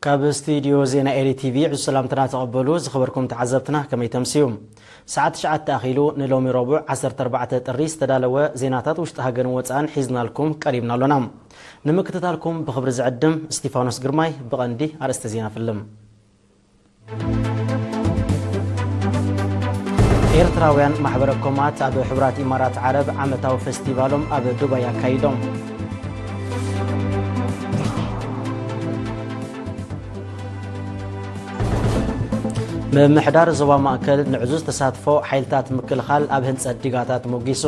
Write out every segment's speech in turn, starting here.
ካብ ስቱዲዮ ዜና ኤሪ ቲቪ ዕዙዝ ሰላምትና ተቐበሉ። ዝኸበርኩም ተዓዘብትና፣ ከመይ ተምስዩ? ሰዓት ትሽዓተ ኣኺሉ፣ ንሎሚ ረቡዕ ዓሰርተ ኣርባዕተ ጥሪ ዝተዳለወ ዜናታት ውሽጢ ሃገርን ወፃእን ሒዝናልኩም ቀሪብና ኣሎና። ንምክትታልኩም ብኽብሪ ዝዕድም እስቲፋኖስ ግርማይ። ብቐንዲ ኣርእስተ ዜና ፍልም። ኤርትራውያን ማሕበረ ኮማት ኣብ ሕቡራት ኢማራት ዓረብ ዓመታዊ ፈስቲቫሎም ኣብ ዱባይ ኣካይዶም። ምምሕዳር ዞባ ማእከል ንዕዙዝ ተሳትፎ ሓይልታት ምክልኻል ኣብ ህንጸት ዲጋታት ሞጊሱ።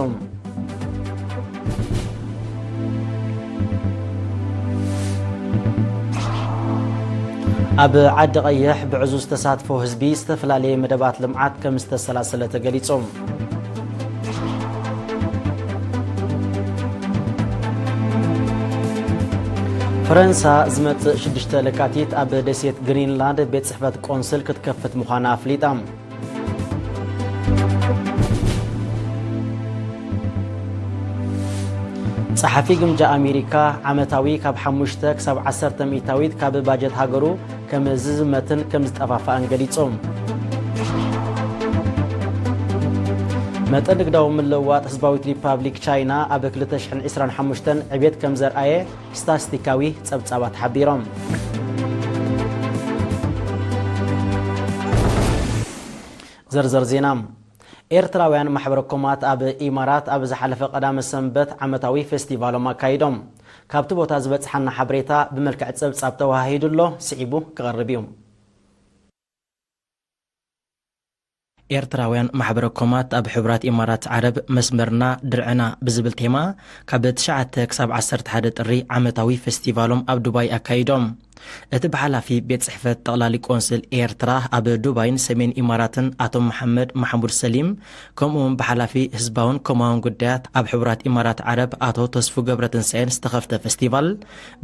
ኣብ ዓዲ ቀይሕ ብዕዙዝ ተሳትፎ ህዝቢ ዝተፈላለየ መደባት ልምዓት ከም ዝተሰላሰለ ተገሊጹ። ፈረንሳ ዝመጽእ ሽዱሽተ ለካቲት ኣብ ደሴት ግሪንላንድ ቤት ጽሕፈት ቆንስል ክትከፍት ምዃና ኣፍሊጣ። ጸሓፊ ግምጃ ኣሜሪካ ዓመታዊ ካብ ሓሙሽተ ክሳብ ዓሰርተ ሚእታዊት ካብ ባጀት ሃገሩ ከም ዝዝመትን ከም ዝጠፋፋእን ገሊጹ። መጠን ንግዳዊ ምልውዋጥ ህዝባዊት ሪፓብሊክ ቻይና ኣብ ክልተ ሽሕን ዕስራን ሓሙሽተን ዕቤት ከም ዘርኣየ ስታስቲካዊ ጸብጻባት ሓቢሮም። ዝርዝር ዜና። ኤርትራውያን ማሕበረ ኮማት ኣብ ኢማራት ኣብ ዝሓለፈ ቀዳመ ሰንበት ዓመታዊ ፌስቲቫሎም ኣካይዶም። ካብቲ ቦታ ዝበጽሓና ሓበሬታ ብመልክዕ ጸብጻብ ተወሃሂዱ ኣሎ፣ ስዒቡ ክቐርብ እዩ። ኤርትራውያን ማሕበረ ኮማት ኣብ ሕቡራት ኢማራት ዓረብ መስመርና ድርዕና ብዝብል ቴማ ካብ ትሽዓተ ክሳብ ዓሰርተ ሓደ ጥሪ ዓመታዊ ፌስቲቫሎም ኣብ ዱባይ ኣካይዶም። እቲ ብሓላፊ ቤት ጽሕፈት ጠቕላሊ ቆንስል ኤርትራ ኣብ ዱባይን ሰሜን ኢማራትን ኣቶ መሓመድ ማሕሙድ ሰሊም፣ ከምኡ እውን ብሓላፊ ህዝባውን ኮማውን ጉዳያት ኣብ ሕቡራት ኢማራት ዓረብ ኣቶ ተስፉ ገብረትንሳኤን ዝተኸፍተ ፌስቲቫል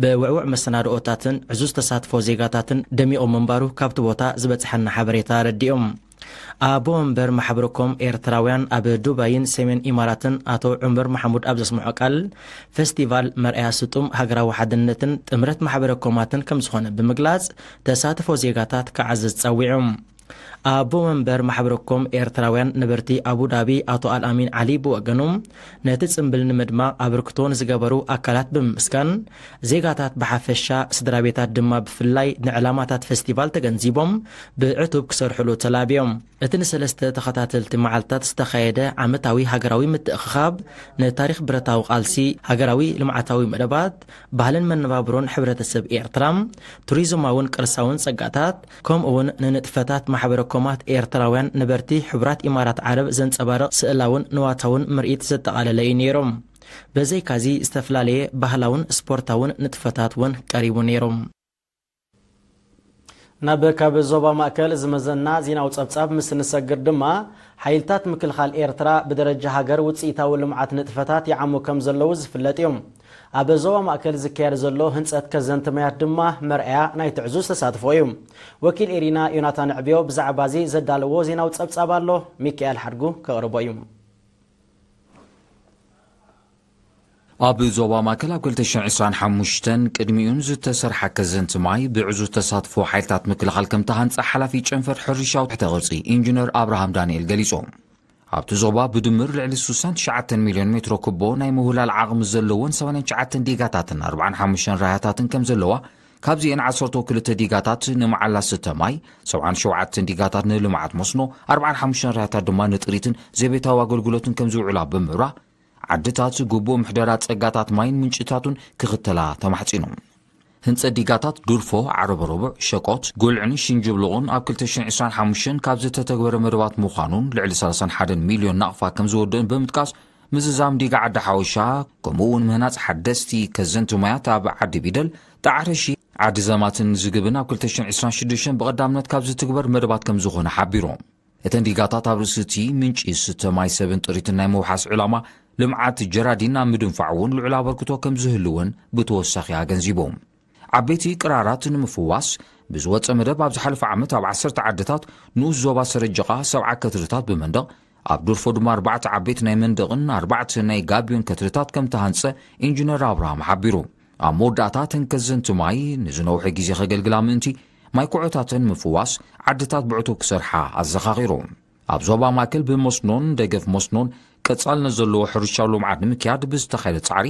ብውዕውዕ መሰናድኦታትን ዕዙዝ ተሳትፎ ዜጋታትን ደሚቑ ምንባሩ ካብቲ ቦታ ዝበጽሐና ሓበሬታ ኣረዲኦም። ኣቦ ወንበር ማሕበረ ኮም ኤርትራውያን ኣብ ዱባይን ሰሜን ኢማራትን ኣቶ ዑመር ማሕሙድ ኣብ ዘስምዖ ቃል፣ ፌስቲቫል መርኣያ ስጡም ሃገራዊ ሓድነትን ጥምረት ማሕበረ ኮማትን ከም ዝኾነ ብምግላጽ፣ ተሳትፎ ዜጋታት ክዓዝዝ ጸዊዑ። ኣቦ ወንበር ማሕበረ ኮም ኤርትራውያን ነበርቲ ኣቡዳቢ ኣቶ ኣልኣሚን ዓሊ ብወገኑ፣ ነቲ ጽምብል ንምድማቕ ኣበርክቶ ንዝገበሩ ኣካላት ብምምስጋን፣ ዜጋታት ብሓፈሻ፣ ስድራ ቤታት ድማ ብፍላይ ንዕላማታት ፌስቲቫል ተገንዚቦም ብዕቱብ ክሰርሕሉ ተላብዮም። እቲ ንሰለስተ ተኸታተልቲ መዓልታት ዝተኻየደ ዓመታዊ ሃገራዊ ምትእኽኻብ፣ ንታሪኽ ብረታዊ ቃልሲ፣ ሃገራዊ ልምዓታዊ መደባት፣ ባህልን መነባብሮን ሕብረተሰብ ኤርትራ፣ ቱሪዝማውን ቅርሳውን ጸጋታት፣ ከምኡ'ውን ንንጥፈታት ማሕበረ ኮማት ኤርትራውያን ነበርቲ ሕቡራት ኢማራት ዓረብ ዘንጸባርቕ ስእላውን ንዋታውን ምርኢት ዘጠቓለለ እዩ ነይሩ። በዘይካዚ ዝተፈላለየ ባህላውን ስፖርታውን ንጥፈታት እውን ቀሪቡ ነይሩ። ናብ ካብ ዞባ ማእከል ዝመዘና ዜናዊ ጸብጻብ ምስ እንሰግር ድማ፣ ሓይልታት ምክልኻል ኤርትራ ብደረጃ ሃገር ውጽኢታዊ ልምዓት ንጥፈታት ይዓሙ ከም ዘለዉ ዝፍለጥ እዩ። ኣብ ዞባ ማእከል ዝካየድ ዘሎ ህንጸት ከዘንቲ ማያት ድማ መርኣያ ናይ ትዕዙዝ ተሳትፎ እዩ። ወኪል ኤሪና ዮናታን ዕብዮ ብዛዕባ እዚ ዘዳለዎ ዜናዊ ጸብጻብ ኣሎ፣ ሚካኤል ሓድጉ ከቕርቦ እዩ። ኣብ ዞባ ማእከል ኣብ ክልተ ሽሕን ዕስራን ሓሙሽተን ቅድሚኡን ዝተሰርሓ ከዘንቲ ማይ ብዕዙዝ ተሳትፎ ሓይልታት ምክልኻል ከም ተሃንጸ ሓላፊ ጨንፈር ሕርሻዊ ትሕተ ቅርጺ ኢንጂነር ኣብርሃም ዳንኤል ገሊጾም። ኣብቲ ዞባ ብድምር ልዕሊ ስሳን ትሽዓተን ሚልዮን ሜትሮ ኩቦ ናይ ምውህላል ዓቕሚ ዘለወን ሰማንያን ትሽዓተን ዲጋታትን ኣርባዓን ሓሙሽተን ራያታትን ከም ዘለዋ፣ ካብዚኤን ዓሰርተ ክልተ ዲጋታት ንመዓላ ስተ ማይ፣ ሰብዓን ሸውዓተን ዲጋታት ንልምዓት መስኖ፣ ኣርባዓን ሓሙሽተን ራያታት ድማ ንጥሪትን ዘቤታዊ ኣገልግሎትን ከም ዝውዕላ ብምብራ፣ ዓድታት ግቡእ ምሕደራ ጸጋታት ማይን ምንጭታቱን ክኽተላ ተማሕጺኖም። ህንጸት ዲጋታት ዱርፎ፣ ዓረብ ረቡዕ፣ ሸቆት፣ ጉልዕን ሽንጅብልቑን ኣብ ክልተ ሽሕን ዕስራን ሓሙሽተን ካብ ዝተተግበረ መደባት ምዃኑን ልዕሊ ሰላሳን ሓደን ሚልዮን ናቕፋ ከም ዝወደኡን ብምጥቃስ፣ ምዝዛም ዲጋ ዓዲ ሓወሻ፣ ከምኡ እውን ምህናጽ ሓደስቲ ከዘንቲ ማያት ኣብ ዓዲ ቢደል፣ ጣዕረሺ፣ ዓዲ ዘማትን ዝግብን ኣብ ክልተ ሽሕን ዕስራን ሽዱሽተን ብቐዳምነት ካብ ዝትግበር መደባት ከም ዝኾነ ሓቢሮም። እተን ዲጋታት ኣብ ርእሲ እቲ ምንጪ ስተ ማይ ሰብን ጥሪትን ናይ ምውሓስ ዕላማ ልምዓት ጀራዲን ኣብ ምድንፋዕ እውን ልዑል ኣበርክቶ ከም ዝህልወን ብተወሳኺ ኣገንዚቦም። ዓበይቲ ቅራራት ንምፍዋስ ብዝወጸ መደብ ኣብ ዝሓለፈ ዓመት ኣብ ዓሰርተ ዓድታት ንኡስ ዞባ ሰረጀቓ ሰብዓ ከትርታት ብመንደቕ፣ ኣብ ዱርፎ ድማ ኣርባዕተ ዓበይቲ ናይ መንደቕን ኣርባዕተ ናይ ጋቢዮን ከትርታት ከም ተሃንጸ ኢንጂነር ኣብርሃም ሓቢሩ። ኣብ መወዳእታ፣ ተንከዘንቲ ማይ ንዝነውሐ ግዜ ከገልግላ ምእንቲ፣ ማይ ኩዖታተን ምፍዋስ፣ ዓድታት ብዕቱብ ክሰርሓ ኣዘኻኺሩ። ኣብ ዞባ ማእከል ብመስኖን ደገፍ መስኖን ቀጻልነት ዘለዎ ሕርሻዊ ልምዓት ንምክያድ ብዝተኻየደ ጻዕሪ፣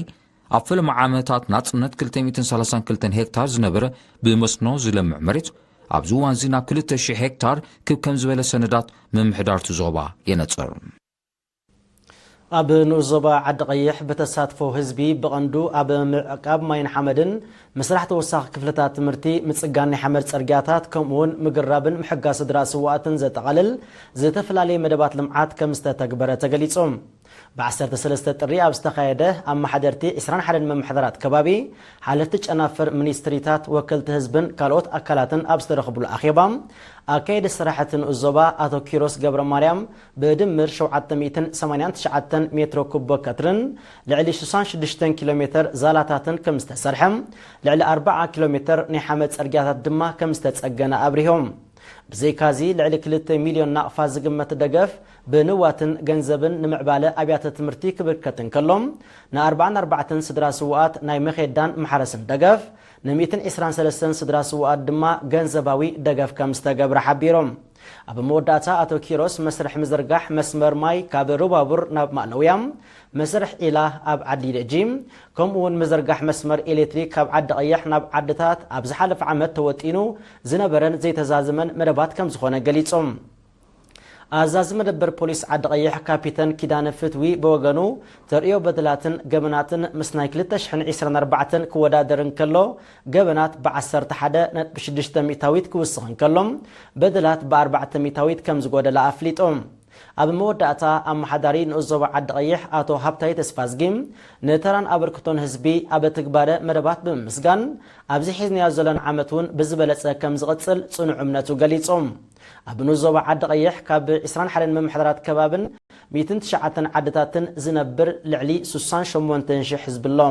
ኣብ ፈለማ ዓመታት ናጽነት ክልተ ሚእትን ሰላሳን ክልተን ሄክታር ዝነበረ ብመስኖ ዝለምዕ መሬት፣ ኣብዚ እዋንዚ ናብ ክልተ ሽሕ ሄክታር ክብ ከም ዝበለ ሰነዳት ምምሕዳር እቲ ዞባ የነጽር። ኣብ ንኡስ ዞባ ዓዲ ቀይሕ ብተሳትፎ ህዝቢ ብቐንዱ ኣብ ምዕቃብ ማይን ሓመድን፣ ምስራሕ ተወሳኺ ክፍልታት ትምህርቲ፣ ምጽጋን ናይ ሓመድ ጽርግያታት፣ ከምኡውን ምግራብን ምሕጋዝ ስድራ ስውኣትን ዘጠቓልል ዝተፈላለየ መደባት ልምዓት ከም ዝተተግበረ ተገሊጹ። ብ ዓሰርተ ሰለስተ ጥሪ ኣብ ዝተኻየደ ኣመሓደርቲ ዕስራን ሓደን መምሕደራት ከባቢ፣ ሓለፍቲ ጨናፍር ሚኒስትሪታት፣ ወከልቲ ህዝብን ካልኦት ኣካላትን ኣብ ዝተረኽብሉ ኣኼባ፣ ኣካየዲ ስራሕ እቲ ንኡስ ዞባ ኣቶ ኪሮስ ገብረ ማርያም፣ ብድምር ሸውዓተ ሚእትን ሰማንያን ትሽዓተን ሜትሮ ኩቦ ከትርን ልዕሊ ሽሳን ሽዱሽተን ኪሎ ሜትር ዛላታትን ከም ዝተሰርሐ፣ ልዕሊ ኣርብዓ ኪሎ ሜትር ናይ ሓመድ ጽርግያታት ድማ ከም ዝተጸገነ ኣብሪሆም። ብዘይካዚ፣ ልዕሊ ክልተ ሚልዮን ናቕፋ ዝግመት ደገፍ ብንዋትን ገንዘብን ንምዕባለ ኣብያተ ትምህርቲ ክብርከት እንከሎ፣ ንኣርባዓን ኣርባዕተን ስድራ ስውኣት ናይ መኼዳን ማሕረስን ደገፍ፣ ንሚእትን ዕስራን ሰለስተን ስድራ ስውኣት ድማ ገንዘባዊ ደገፍ ከም ዝተገብረ ሓቢሮም። ኣብ መወዳእታ፣ ኣቶ ኪሮስ፣ መስርሕ ምዝርጋሕ መስመር ማይ ካብ ሩባቡር ናብ ማእለውያ፣ መስርሕ ዒላ ኣብ ዓዲ ደጂ፣ ከምኡ እውን ምዝርጋሕ መስመር ኤሌክትሪክ ካብ ዓዲ ቀይሕ ናብ ዓድታት ኣብ ዝሓለፈ ዓመት ተወጢኑ ዝነበረን ዘይተዛዘመን መደባት ከም ዝኾነ ገሊጾም። ኣዛዚ መደበር ፖሊስ ዓዲ ቀይሕ ካፒተን ኪዳነ ፍትዊ ብወገኑ፣ ተርእዮ በደላትን ገበናትን ምስ ናይ ክልተ ሽሕን ዕስራን ኣርባዕተን ክወዳደር እንከሎ፣ ገበናት ብዓሰርተ ሓደ ነጥቢ ሽዱሽተ ሚእታዊት ክውስኽ እንከሎ፣ በደላት ብኣርባዕተ ሚእታዊት ከም ዝጎደላ ኣፍሊጡ። ኣብ መወዳእታ፣ ኣመሓዳሪ ንኡስ ዞባ ዓዲ ቀይሕ ኣቶ ሃብታይ ተስፋዝጊ፣ ንተራን ኣበርክቶን ህዝቢ ኣብ ትግባረ መደባት ብምምስጋን፣ ኣብዚ ሒዝናዮ ዘለና ዓመት እውን ብዝበለጸ ከም ዝቕጽል ጽኑዕ እምነቱ ገሊጹ። ኣብ ንኡስ ዞባ ዓዲ ቀይሕ ካብ ዕስራን ሓደን መምሕደራት ከባብን ሚእትን ትሽዓተን ዓድታትን ዝነብር ልዕሊ ስሳን ሸሞንተን ሽሕ ህዝቢ ኣሎ።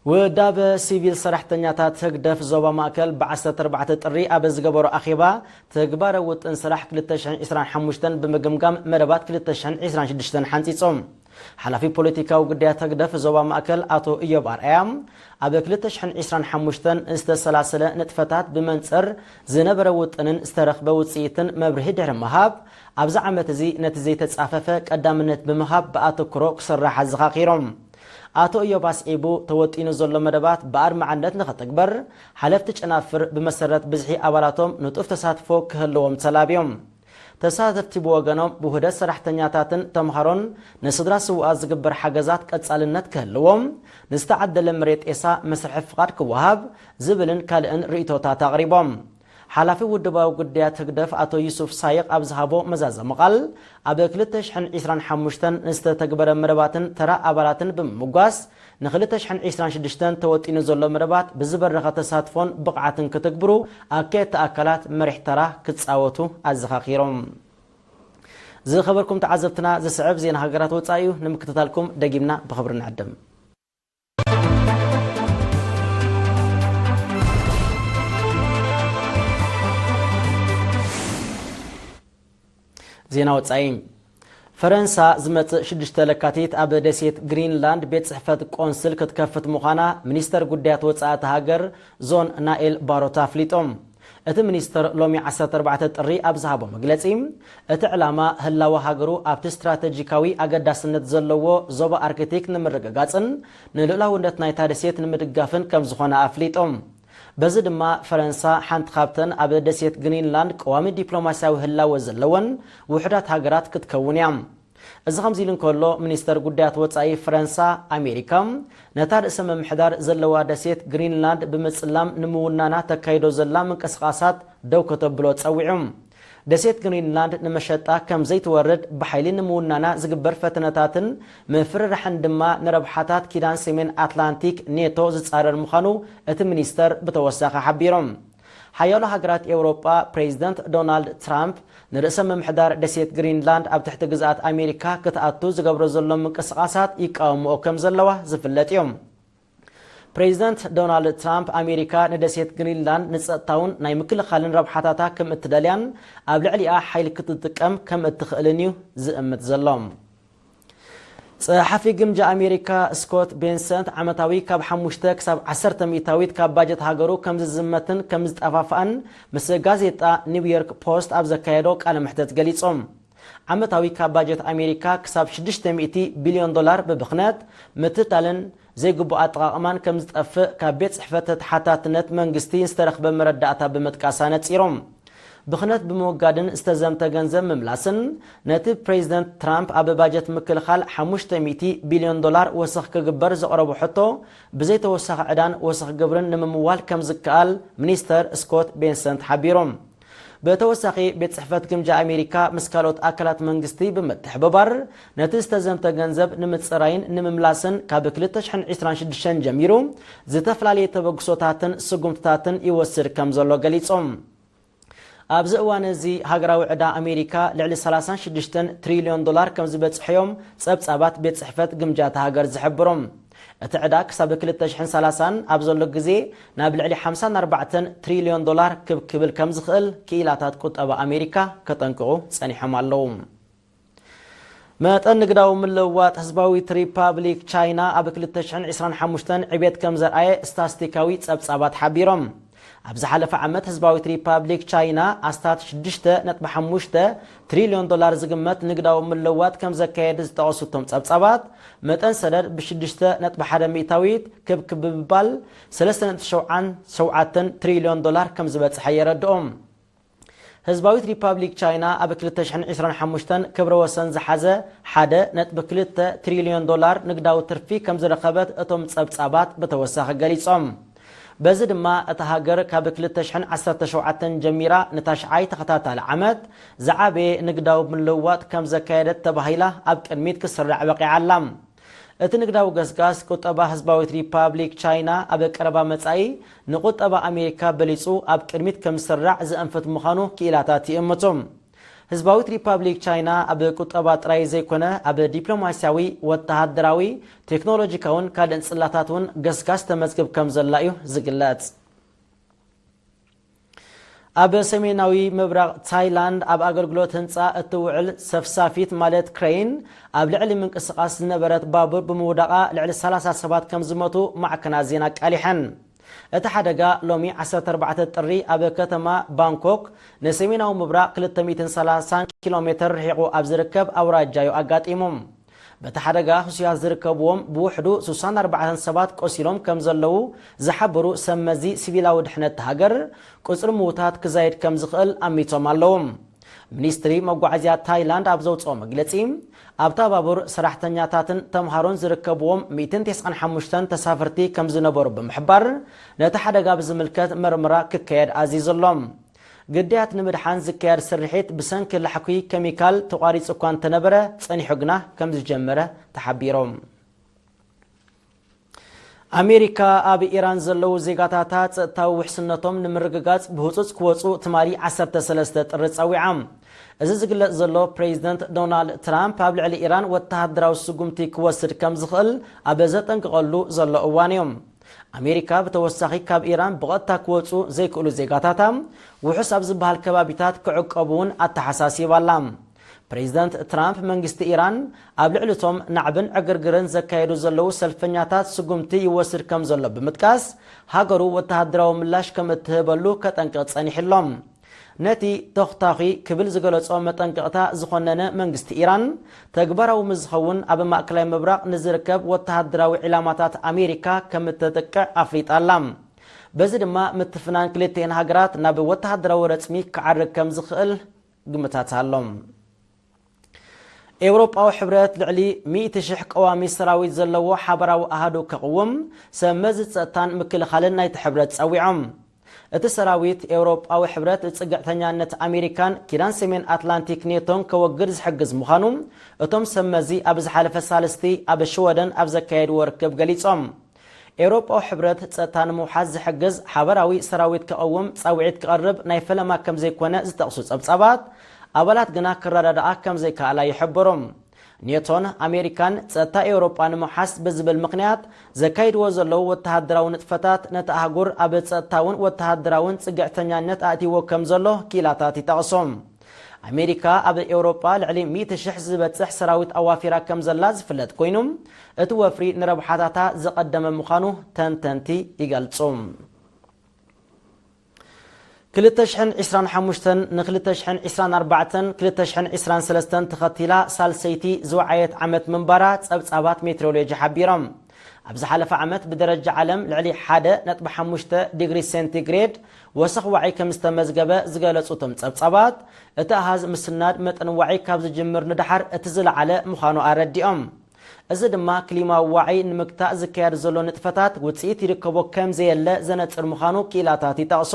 ውዳበ ሲቪል ሰራሕተኛታት ህግደፍ ዞባ ማእከል ብ ዓሰርተ ኣርባዕተ ጥሪ ኣብ ዝገበሮ ኣኼባ፣ ተግባረ ውጥን ስራሕ ክልተ ሽሕን ዕስራን ሓሙሽተን ብምግምጋም መደባት ክልተ ሽሕን ዕስራን ሽዱሽተን ሓንጺጾም። ሓላፊ ፖለቲካዊ ጉዳያት ህግደፍ ዞባ ማእከል ኣቶ እዮብ ኣርኣያ፣ ኣብ ክልተ ሽሕን ዕስራን ሓሙሽተን ዝተሰላሰለ ንጥፈታት ብመንጽር ዝነበረ ውጥንን ዝተረኽበ ውጽኢትን መብርሂ ድሕሪ ምሃብ፣ ኣብዚ ዓመት እዚ ነቲ ዘይተጻፈፈ ቀዳምነት ብምሃብ ብኣተኩሮ ክስራሕ ኣዘኻኺሮም። ኣቶ እዮብ ኣስዒቡ፣ ተወጢኑ ዘሎ መደባት ብኣድማዕነት ንኽትግበር፣ ሓለፍቲ ጨናፍር ብመሰረት ብዝሒ ኣባላቶም ንጡፍ ተሳትፎ ክህልዎም ተላብዮም። ተሳተፍቲ ብወገኖም፣ ብውህደት ሰራሕተኛታትን ተምሃሮን ንስድራ ስውኣት ዝግበር ሓገዛት ቀጻልነት ክህልዎም፣ ንዝተዓደለ መሬት ጤሳ መስርሒ ፍቓድ ክወሃብ ዝብልን ካልእን ርእይቶታት ኣቕሪቦም። ሓላፊ ውድባዊ ጉዳያት ህግደፍ ኣቶ ዩሱፍ ሳይቕ ኣብ ዝሃቦ መዛዘሚ ቃል፣ ኣብ ክልተ ሽሕን ዕስራን ሓሙሽተን ንዝተተግበረ መደባትን ተራ ኣባላትን ብምምጓስ፣ ንክልተ ሽሕን ዕስራን ሽዱሽተን ተወጢኑ ዘሎ መደባት ብዝበረኸ ተሳትፎን ብቕዓትን ክትግብሩ፣ ኣካየድቲ ኣካላት መሪሕ ተራ ክጻወቱ ኣዘኻኺሮም። ዝኸበርኩም ተዓዘብትና፣ ዝስዕብ ዜና ሃገራት ወጻኢ እዩ። ንምክትታልኩም ደጊምና ብኽብሪ ንዕድም። ዜና ወጻኢ። ፈረንሳ ዝመጽእ ሽዱሽተ ለካቲት ኣብ ደሴት ግሪንላንድ ቤት ጽሕፈት ቆንስል ክትከፍት ምዃና ሚኒስተር ጉዳያት ወጻኢ እታ ሃገር ዞን ናኤል ባሮት ኣፍሊጦም። እቲ ሚኒስተር ሎሚ ዓሰርተ ኣርባዕተ ጥሪ ኣብ ዝሃቦ መግለጺ፣ እቲ ዕላማ ህላወ ሃገሩ ኣብቲ ስትራተጂካዊ ኣገዳስነት ዘለዎ ዞባ ኣርክቲክ ንምርግጋጽን ንልኡላውነት ናይታ ደሴት ንምድጋፍን ከም ዝኾነ ኣፍሊጦም። በዚ ድማ ፈረንሳ ሓንቲ ካብተን ኣብ ደሴት ግሪንላንድ ቀዋሚ ዲፕሎማስያዊ ህላወ ዘለወን ውሑዳት ሃገራት ክትከውን እያ። እዚ ከምዚ ኢሉ እንከሎ፣ ሚኒስተር ጉዳያት ወጻኢ ፈረንሳ፣ ኣሜሪካ ነታ ርእሰ ምምሕዳር ዘለዋ ደሴት ግሪንላንድ ብምጽላም ንምውናና ተካይዶ ዘላ ምንቅስቓሳት ደው ከተብሎ ጸዊዑ። ደሴት ግሪንላንድ ንመሸጣ ከም ዘይትወርድ ብሓይሊ ንምውናና ዝግበር ፈተነታትን ምፍርራሕን ድማ ንረብሓታት ኪዳን ሰሜን ኣትላንቲክ ኔቶ ዝጻረር ምዃኑ እቲ ሚኒስተር ብተወሳኺ ሓቢሮም። ሓያሎ ሃገራት ኤውሮጳ፣ ፕሬዚደንት ዶናልድ ትራምፕ ንርእሰ ምምሕዳር ደሴት ግሪንላንድ ኣብ ትሕቲ ግዝኣት ኣሜሪካ ክትኣቱ ዝገብሮ ዘሎ ምንቅስቓሳት ይቃወምኦ ከም ዘለዋ ዝፍለጥ እዩ። ፕሬዚደንት ዶናልድ ትራምፕ፣ ኣሜሪካ ንደሴት ግሪንላንድ ንጸጥታውን ናይ ምክልኻልን ረብሓታታ ከም እትደልያን ኣብ ልዕሊኣ ሓይሊ ክትጥቀም ከም እትኽእልን እዩ ዝእምት ዘሎ። ጸሓፊ ግምጃ ኣሜሪካ ስኮት ቤንሰንት ዓመታዊ ካብ ሓሙሽተ ክሳብ ዓሰርተ ሚእታዊት ካብ ባጀት ሃገሩ ከም ዝዝመትን ከም ዝጠፋፍኣን ምስ ጋዜጣ ኒውዮርክ ፖስት ኣብ ዘካየዶ ቃለ መሕተት ገሊጾም። ዓመታዊ ካብ ባጀት ኣሜሪካ ክሳብ ሽዱሽተ ሚእቲ ቢልዮን ዶላር ብብኽነት፣ ምትታልን ዘይግቡእ ኣጠቓቕማን ከም ዝጠፍእ ካብ ቤት ጽሕፈት ተተሓታትነት መንግስቲ ዝተረኽበ መረዳእታ ብምጥቃስ ኣነጺሮም። ብኽነት ብምውጋድን ዝተዘምተ ገንዘብ ምምላስን፣ ነቲ ፕሬዚደንት ትራምፕ ኣብ ባጀት ምክልኻል ሓሙሽተ ሚእቲ ቢልዮን ዶላር ወሰኽ ክግበር ዘቕረቦ ሕቶ ብዘይተወሳኺ ዕዳን ወሰኽ ግብርን ንምምዋል ከም ዝከኣል ሚኒስተር ስኮት ቤንሰንት ሓቢሮም። ብተወሳኺ፣ ቤት ጽሕፈት ግምጃ ኣሜሪካ ምስ ካልኦት ኣካላት መንግስቲ ብምትሕብባር ነቲ ዝተዘምተ ገንዘብ ንምጽራይን ንምምላስን ካብ ክልተ ሽሕን ዕስራን ሽዱሽተን ጀሚሩ ዝተፈላለየ ተበግሶታትን ስጉምትታትን ይወስድ ከም ዘሎ ገሊጾም። ኣብዚ እዋን እዚ ሃገራዊ ዕዳ ኣሜሪካ ልዕሊ ሰላሳን ሽዱሽተን ትሪልዮን ዶላር ከም ዝበጽሐዮም ጸብጻባት ቤት ጽሕፈት ግምጃ እታ ሃገር ዝሕብሮም። እቲ ዕዳ ክሳብ ክልተ ሽሕን ሰላሳን ኣብ ዘሎ ግዜ ናብ ልዕሊ ሓምሳን ኣርባዕተን ትሪልዮን ዶላር ክብ ክብል ከም ዝኽእል ክኢላታት ቁጠባ ኣሜሪካ ከጠንቅቑ ጸኒሖም ኣለዉ። መጠን ንግዳዊ ምልውዋጥ ህዝባዊት ሪፓብሊክ ቻይና ኣብ ክልተ ሽሕን ዕስራን ሓሙሽተን ዕቤት ከም ዘርኣየ ስታስቲካዊ ጸብጻባት ሓቢሮም። ኣብ ዝሓለፈ ዓመት ህዝባዊት ሪፓብሊክ ቻይና ኣስታት ሽዱሽተ ነጥቢ ሓሙሽተ ትሪልዮን ዶላር ዝግመት ንግዳዊ ምልውዋጥ ከም ዘካየደ ዝጠቐሱ እቶም ጸብጻባት፣ መጠን ሰደድ ብሽዱሽተ ነጥቢ ሓደ ሚእታዊት ክብ ክብ ብምባል ሰለስተ ነጥቢ ሸውዓን ሸውዓተን ትሪልዮን ዶላር ከም ዝበጽሐ የረድኦም። ህዝባዊት ሪፓብሊክ ቻይና ኣብ ክልተ ሽሕን ዕስራን ሓሙሽተን ክብረ ወሰን ዝሓዘ ሓደ ነጥቢ ክልተ ትሪልዮን ዶላር ንግዳዊ ትርፊ ከም ዝረኸበት እቶም ጸብጻባት ብተወሳኺ ገሊጾም። በዚ ድማ እታ ሃገር ካብ ክልተ ሽሕን ዓሰርተ ሸውዓተን ጀሚራ ንታሽዓይ ተኸታታሊ ዓመት ዝዓበየ ንግዳዊ ምልውዋጥ ከም ዘካየደት ተባሂላ ኣብ ቅድሚት ክስራዕ በቒዓ ኣላ። እቲ ንግዳዊ ገስጋስ ቁጠባ ህዝባዊት ሪፓብሊክ ቻይና ኣብ ቀረባ መጻኢ ንቁጠባ ኣሜሪካ በሊጹ ኣብ ቅድሚት ከም ዝስራዕ ዘእንፍት ምዃኑ ክኢላታት ይእምቱ። ህዝባዊት ሪፓብሊክ ቻይና ኣብ ቁጠባ ጥራይ ዘይኮነ ኣብ ዲፕሎማስያዊ፣ ወተሃደራዊ፣ ቴክኖሎጂካውን ካልእን ጽላታት እውን ገስጋስ ተመዝግብ ከም ዘላ እዩ ዝግለጽ። ኣብ ሰሜናዊ ምብራቕ ታይላንድ ኣብ ኣገልግሎት ህንጻ እትውዕል ሰፍሳፊት ማለት ክሬን ኣብ ልዕሊ ምንቅስቓስ ዝነበረት ባቡር ብምውዳቓ ልዕሊ ሰላሳ ሰባት ከም ዝሞቱ ማዕከናት ዜና ኣቃሊሐን። እቲ ሓደጋ ሎሚ ዓሰርተ ኣርባዕተ ጥሪ ኣብ ከተማ ባንኮክ ንሰሜናዊ ምብራቕ ክልተ ሚእትን ሰላሳን ኪሎ ሜትር ርሒቑ ኣብ ዝርከብ ኣውራጃ እዩ ኣጋጢሙ። በቲ ሓደጋ ህሱያት ዝርከብዎም ብውሕዱ ስሳን ኣርባዕተን ሰባት ቆሲሎም ከም ዘለዉ ዝሓበሩ ሰብ መዚ ሲቪላዊ ድሕነት ሃገር፣ ቁጽሪ ምዉታት ክዛይድ ከም ዝኽእል ኣሚቶም ኣለዉ። ሚኒስትሪ መጓዓዝያ ታይላንድ ኣብ ዘውጽኦ መግለጺ፣ ኣብታ ባቡር ሰራሕተኛታትን ተምሃሮን ዝርከብዎም ሚእትን ተስዓን ሓሙሽተን ተሳፈርቲ ከም ዝነበሩ ብምሕባር፣ ነቲ ሓደጋ ብዝምልከት መርመራ ክካየድ ኣዚዙ ኣሎ። ግዳያት ንምድሓን ዝካየድ ስርሒት ብሰንኪ ላሕኲ ኬሚካል ተቋሪጹ እኳ እንተነበረ፣ ጸኒሑ ግና ከም ዝጀመረ ተሓቢሮም። ኣሜሪካ ኣብ ኢራን ዘለዉ ዜጋታታ ጸጥታዊ ውሕስነቶም ንምርግጋጽ ብህጹጽ ክወጹ ትማሊ ዓሰርተ ሰለስተ ጥሪ ጸዊዓ። እዚ ዝግለጽ ዘሎ፣ ፕሬዚደንት ዶናልድ ትራምፕ ኣብ ልዕሊ ኢራን ወተሃደራዊ ስጉምቲ ክወስድ ከም ዝኽእል ኣብ ዘጠንቅቐሉ ዘሎ እዋን እዩ። ኣሜሪካ ብተወሳኺ ካብ ኢራን ብቐጥታ ክወጹ ዘይክእሉ ዜጋታታ ውሑስ ኣብ ዝበሃል ከባቢታት ክዕቀቡ እውን ኣተሓሳሲባ ኣላ። ፕሬዚደንት ትራምፕ መንግስቲ ኢራን ኣብ ልዕሊ እቶም ናዕብን ዕግርግርን ዘካየዱ ዘለዉ ሰልፈኛታት ስጉምቲ ይወስድ ከም ዘሎ ብምጥቃስ፣ ሃገሩ ወተሃደራዊ ምላሽ ከም እትህበሉ ከጠንቅቕ ጸኒሑ ኣሎ። ነቲ ተኹታኺ ክብል ዝገለጾ መጠንቀቕታ ዝኾነነ መንግስቲ ኢራን፣ ተግባራዊ ምስ ዝኸውን ኣብ ማእከላይ ምብራቕ ንዝርከብ ወተሃደራዊ ዒላማታት ኣሜሪካ ከም እተጥቅዕ ኣፍሊጣ ኣላ። በዚ ድማ ምትፍናን ክልቲኤን ሃገራት ናብ ወተሃደራዊ ረጽሚ ክዓርግ ከም ዝኽእል ግምታት ኣሎ። ኤውሮጳዊ ሕብረት ልዕሊ ሚእቲ ሽሕ ቀዋሚ ሰራዊት ዘለዎ ሓበራዊ ኣሃዱ ከቕውም ሰብ መዚ ጸጥታን ምክልኻልን ናይቲ ሕብረት ጸዊዖም። እቲ ሰራዊት ኤውሮጳዊ ሕብረት ጽግዕተኛነት ኣሜሪካን ኪዳን ሰሜን ኣትላንቲክ ኔቶን ከወግድ ዝሕግዝ ምዃኑ እቶም ሰብ መዚ ኣብ ዝሓለፈ ሳልስቲ ኣብ ሽወደን ኣብ ዘካየድዎ ርክብ ገሊጾም። ኤውሮጳዊ ሕብረት ጸጥታ ንምውሓስ ዝሕግዝ ሓበራዊ ሰራዊት ከቐውም ጻውዒት ክቐርብ ናይ ፈለማ ከም ዘይኮነ ዝጠቕሱ ጸብጻባት፣ ኣባላት ግና ክረዳድኣ ከም ዘይከኣላ ይሕብሩ። ኔቶን ኣሜሪካን ጸጥታ ኤውሮጳ ንምውሓስ ብዝብል ምኽንያት ዘካይድዎ ዘለዉ ወተሃደራዊ ንጥፈታት ነቲ ኣህጉር ኣብ ጸጥታውን ወተሃደራውን ጽግዕተኛነት ኣእትይዎ ከም ዘሎ ክኢላታት ይጠቕሱ። ኣሜሪካ ኣብ ኤውሮጳ ልዕሊ ሚእቲ ሽሕ ዝበጽሕ ሰራዊት ኣዋፊራ ከም ዘላ ዝፍለጥ ኮይኑ፣ እቲ ወፍሪ ንረብሓታታ ዘቐደመ ምዃኑ ተንተንቲ ይገልጹ። ክልተ ሽሕን ዕስራን ሓሙሽተን ን ክልተ ሽሕን ዕስራን ኣርባዕተን ክልተ ሽሕን ዕስራን ሰለስተን ተኸቲላ ሳልሰይቲ ዝወዓየት ዓመት ምንባራ ጸብጻባት ሜትሮሎጂ ሓቢሮም። ኣብ ዝሓለፈ ዓመት ብደረጃ ዓለም ልዕሊ ሓደ ነጥቢ ሓሙሽተ ዲግሪ ሴንቲግሬድ ወሰኽ ዋዒ ከም ዝተመዝገበ ዝገለጹ እቶም ጸብጻባት፣ እቲ ኣሃዝ ምስናድ መጠን ዋዒ ካብ ዝጅምር ንደሓር እቲ ዝለዓለ ምዃኑ ኣረዲኦም። እዚ ድማ ክሊማዊ ዋዒ ንምግታእ ዝካየድ ዘሎ ንጥፈታት ውጽኢት ይርከቦ ከም ዘየለ ዘነጽር ምዃኑ ክኢላታት ይጠቕሱ።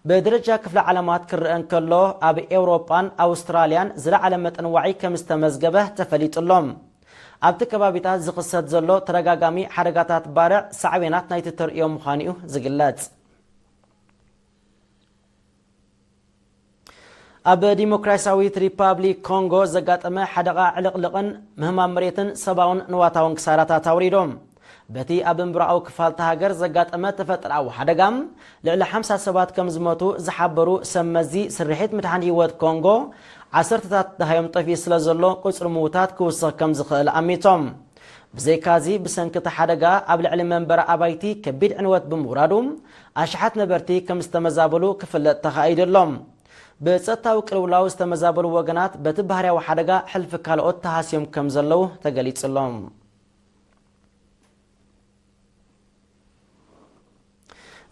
ብደረጃ ክፍለ ዓለማት ክረአ እንከሎ፣ ኣብ ኤውሮጳን ኣውስትራልያን ዝለዓለ መጠን ዋዒ ከም ዝተመዝገበ ተፈሊጡ ኣሎ። ኣብቲ ከባቢታት ዝኽሰት ዘሎ ተደጋጋሚ ሓደጋታት ባርዕ ሳዕቤናት ናይቲ ተርእዮ ምዃኑ እዩ ዝግለጽ። ኣብ ዲሞክራሲያዊት ሪፓብሊክ ኮንጎ ዘጋጠመ ሓደጋ ዕልቕልቕን ምህማም መሬትን ሰብኣውን ንዋታውን ክሳራታት ኣውሪዶም። በቲ ኣብ እምብራኣዊ ክፋልቲ ሃገር ዘጋጠመ ተፈጥሮኣዊ ሓደጋ ልዕሊ ሓምሳ ሰባት ከም ዝሞቱ ዝሓበሩ ሰብ መዚ ስርሒት ምድሓን ህይወት ኮንጎ፣ ዓሰርተታት ደሃዮም ጠፊኡ ስለ ዘሎ ቁጽሪ ምዉታት ክውስኽ ከም ዝኽእል ኣሚቶም። ብዘይካዚ ብሰንኪ እቲ ሓደጋ ኣብ ልዕሊ መንበሪ ኣባይቲ ከቢድ ዕንወት ብምውራዱ ኣሽሓት ነበርቲ ከም ዝተመዛበሉ ክፍለጥ ተኻኢዱ ኣሎ። ብጸጥታዊ ቅልውላው ዝተመዛበሉ ወገናት በቲ ባህርያዊ ሓደጋ ሕልፊ ካልኦት ተሃስዮም ከም ዘለዉ ተገሊጹ ኣሎ።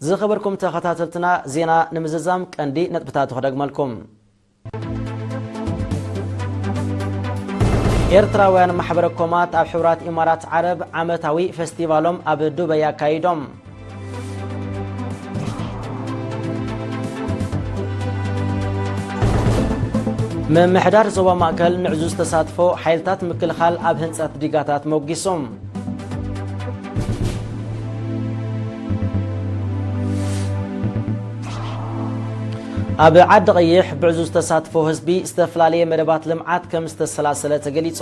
ዝኸበርኩም ተኸታተልትና፣ ዜና ንምዝዛም ቀንዲ ነጥብታቱ ክደግመልኩም። ኤርትራውያን ማሕበረ ኮማት ኣብ ሕቡራት ኢማራት ዓረብ ዓመታዊ ፈስቲቫሎም ኣብ ዱበይ ኣካይዶም። ምምሕዳር ዞባ ማእከል ንዕዙዝ ተሳትፎ ሓይልታት ምክልኻል ኣብ ህንጸት ዲጋታት ሞጊሱ። ኣብ ዓዲ ቀይሕ ብዕዙዝ ተሳትፎ ህዝቢ ዝተፈላለየ መደባት ልምዓት ከም ዝተሰላሰለ ተገሊጹ።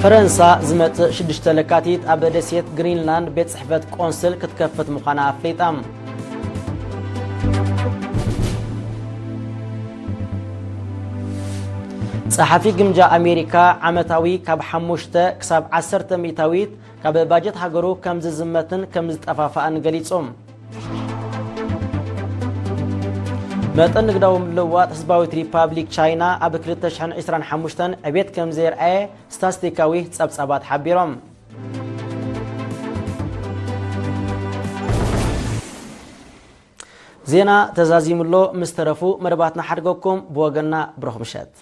ፈረንሳ ዝመጽእ ሽዱሽተ ለካቲት ኣብ ደሴት ግሪንላንድ ቤት ጽሕፈት ቆንስል ክትከፍት ምዃና ኣፍሊጣ። ጸሓፊ ግምጃ ኣሜሪካ ዓመታዊ ካብ ሓሙሽተ ክሳብ ዓሰርተ ሚእታዊት ካብ ባጀት ሃገሩ ከም ዝዝመትን ከም ዝጠፋፋእን ገሊጹ። መጠን ንግዳዊ ምልውዋጥ ህዝባዊት ሪፓብሊክ ቻይና ኣብ ክልተ ሽሕን ዕስራን ሓሙሽተን ዕቤት ከም ዘየርኣየ ስታስቲካዊ ጸብጻባት ሓቢሮም። ዜና ተዛዚሙ ኣሎ። ምስ ተረፉ መደባትና ሓድገኩም። ብወገንና ብሩኽ ምሸት።